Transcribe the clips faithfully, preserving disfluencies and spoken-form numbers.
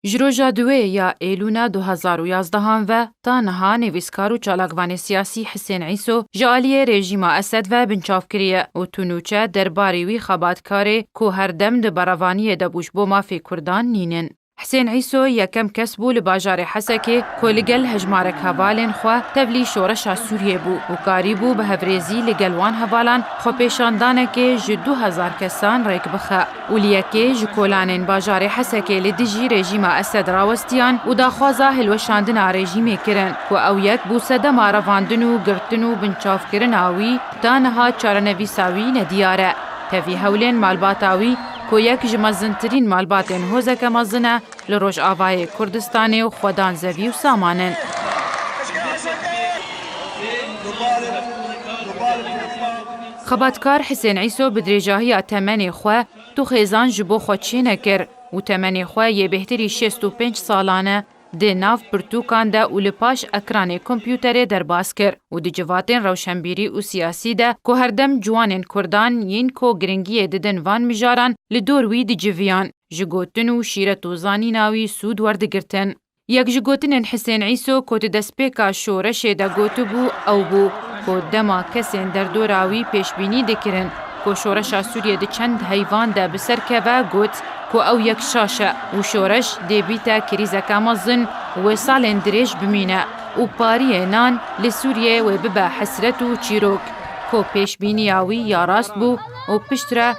Ji roja duwê ya Êlûna du hezar û yazdehan ve ta niha nivîskar û çalakvanê siyasî Hisên Îso ji aliyê rejîma Esed ve binçav kiriye û tu nûçe derbarî wî xebatkarê ku her dem di berevaniyê de bû ji bo mafê Kurdan nînin. Hisên Îso yekem kes bû li bajarê Hesekê ku li gel hejmarek hevalên xwe tevlî şoreşa Sûriyê bû û karîbû bi hevrêzî li gel wan hevalan xwepêşandanekê ji du hezar kesan rêk bixe û li yekê ji kolanên bajarê Hesekê li dijî rejîma Esed rawestiyan û daxwaza hilweşandina rejîmê kirin ku ew yek bû sedema revandin û girtin û binçavkirina wî ta niha çarenivîsa wî nediyar e. Tevî hewlên malbata wî ku yek ji mezintirîn malbatên hozeke mezin e, li Rojavayê Kurdistanê û xwedan zevî û saman in. Xebatkar Hisên Îso bi dirêjahiya temenê xwe tu xêzan ji bo xwe çênekir û temenê xwe yê bêhtirî şêst û pênc salan e di nav pirtûkan de û li paş ekranê kompûterê derbas kir û di civatên rewşenbîrî û siyasî de ku herdem ciwanên Kurdan yên ku giringiyê didin van mijaran li dor wî diciviyan. Ji gotin û şîret û zanîna wî sûd werdigirtin. Yek ji gotinên Hisên Îso ku di destpêka şoreşê de gotibû ew bû ku dema kesên derdora wî pêşbînî dikirin ku şoreşa Sûriyê di çend heyvan de bi ser keve, got ku ew yek şaş e û şoreş dê bîte krîzeke mezin wê salên dirêj bimîne û pariyê nan li Sûriyê wê bibe hesret û çîrok. Ku pêşbîniya wî ya rast bû û piştre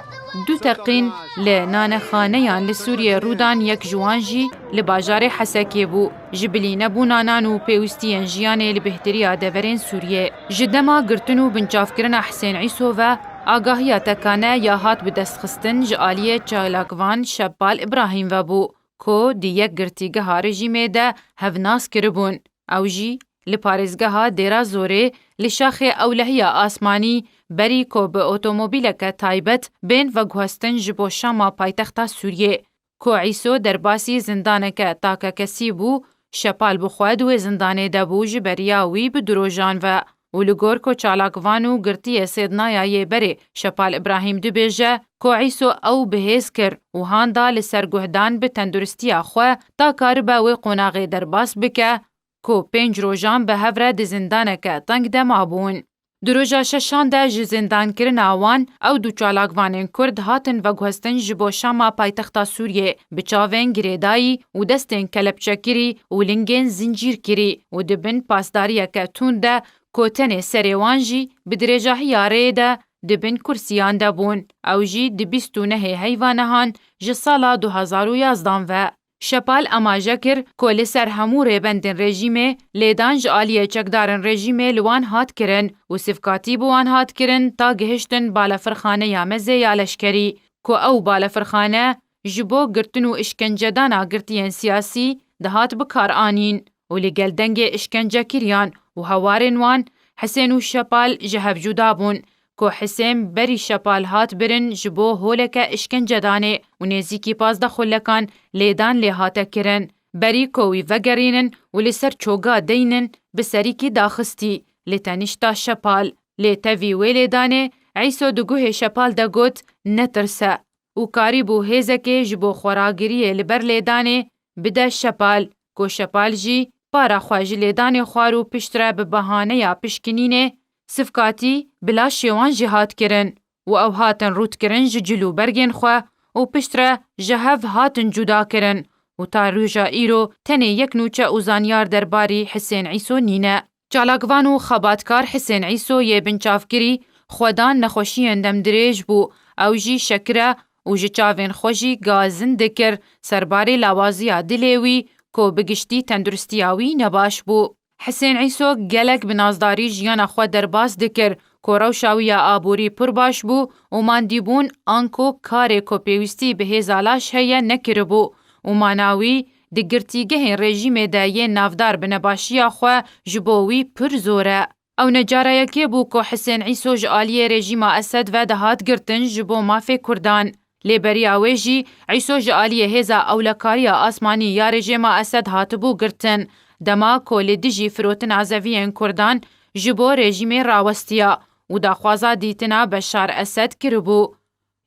du teqîn li nanexaneyan li Sûriyê rûdan, yek ji wan jî li bajarê Hesekê bû. Ji bilî nebûna nan û pêwîstiyên jiyanê li bêhtiriya deverên Sûriyê. Ji dema girtin û binçavkirina Hisên Îso ve agahiya tekane ya hat bi dest xistin ji aliyê çalakvan Şepal Îbrahîm ve bû, ku di yek girtîgeha rejîmê de hevnas kiribûn. Ew jî li parêzgeha Dêra Zorê li şaxê ewlehiya asmanî berî ku bi otomobîleke taybet bên veguhestin ji bo Şama paytexta Sûriyê. Ku Îso derbasî zindaneke takekesî bû, Şepal bi xwe di wê zindanê de bû, ji beriya wî bi du rojan ve û li gor ku çalakvan û girtiyê Sêdnaya yê berê Şepal Îbrahîm dibêje ku Îso ew bi hêz kir û han da li ser guhdan bi tenduristiya xwe ta karibe wê qonaxê derbas bike ku pênc rojan bi hev re di zindaneke teng de mabûn. Di roja şeşan de ji zindankirina wan ew du çalakvanên Kurd hatin veguhestin ji bo Şama paytexta Sûriyê bi çavên girêdayî û destên kelepçekirî û lingên zincîrkirî û di bin pasdariyeke tund de ku tenê serê wan jî bi dirêjahiya rêyê de di bin kursiyan de bûn. Ew jî di bîst û nehê heyva nehan ji sala du hezar û yazdan ve. Şepal amaje kir ku li ser hemû rêbendên rejîmê lêdan ji aliyê çekdarên rejîmê li wan hat kirin û sivkatî bi wan hat kirin ta gihiştin balefirxaneya mezê ya leşkerî, ku ew balefirxane ji bo girtin û îşkencedana girtiyên siyasî dihat bikaranîn û li gel dengê îşkencekiriyan û hewarên wan, Hisên û Şepal ji hev cuda bûn. Ku Hisên berî Şepal hat birin ji bo holeke îşkencedanê û nêzîkî pazdeh xulekan lêdan lê hate kirin. Berî ku wî vegerînin û li ser çoga deynin, bi serîkî daxistî li tenişta Şepal. Lê tevî wê lêdanê, Îso di guhê Şepal de got, "Netirse." Û karîbû hêzekê ji bo xweragiriyê li ber lêdanê bide Şepal, ku Şepal jî para xwe ji lêdanê xwar û piştre bi behaneya pişkinînê sivkatî bi laşê wan jî hat kirin û ew hatin rûtkirin ji cil û bergên xwe û piştre ji hev hatin cuda kirin û ta roja îro tenê yek nûçe û zanyar derbarî Hisên Îso nîne. Çalakvan û xebatkar Hisên Îso yê binçavkirî xwedan nexweşiyên demdirêj bû. Ew jî şekire û ji çavên xwe jî gazin dikir, serbarê lawaziya dilê wî ku bi giştî tenduristiya wî nebaş bû. Hisên Îso gelek bi nazdarî jiyana xwe derbas dikir ku rewşa wî ya aborî pir baş bû û mandîbûn anku karê ku pêwîstî bi hêza laş heye nekiribû û mana wî di girtîgehên rejîmê de yên navdar bi nebaşiya xwe ji bo wî pir zor e. Ew ne cara yekê bû ku Hisên Îso ji aliyê rejîma Esed ve dihat girtin ji bo mafê Kurdan. Lê beriya wê jî Îso ji aliyê hêza ewlekariya asmanî ya rejîma Esed hatibû girtin, dema ku li dijî firotina zeviyên Kurdan ji bo rejîmê rawestiya û daxwaza dîtina Beşar Esed kiribû.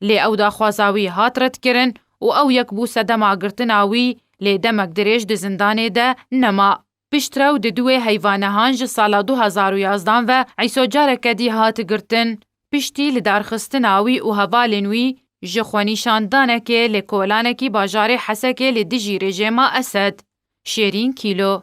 Lê ew daxwaza wî hat redkirin û ew yek bû sedema girtina wî lê demek dirêj di zindanê de nema. Piştre û di duwê heyvanehan ji sala du hezar û yazdan ve Îso careke dî hat girtin. Piştî li darxistina wî û hevalên wî ji xwenîşandanekê li kolanekî bajarê Hesekê li dijî rejîma Esed, Şêrîn Kîlo,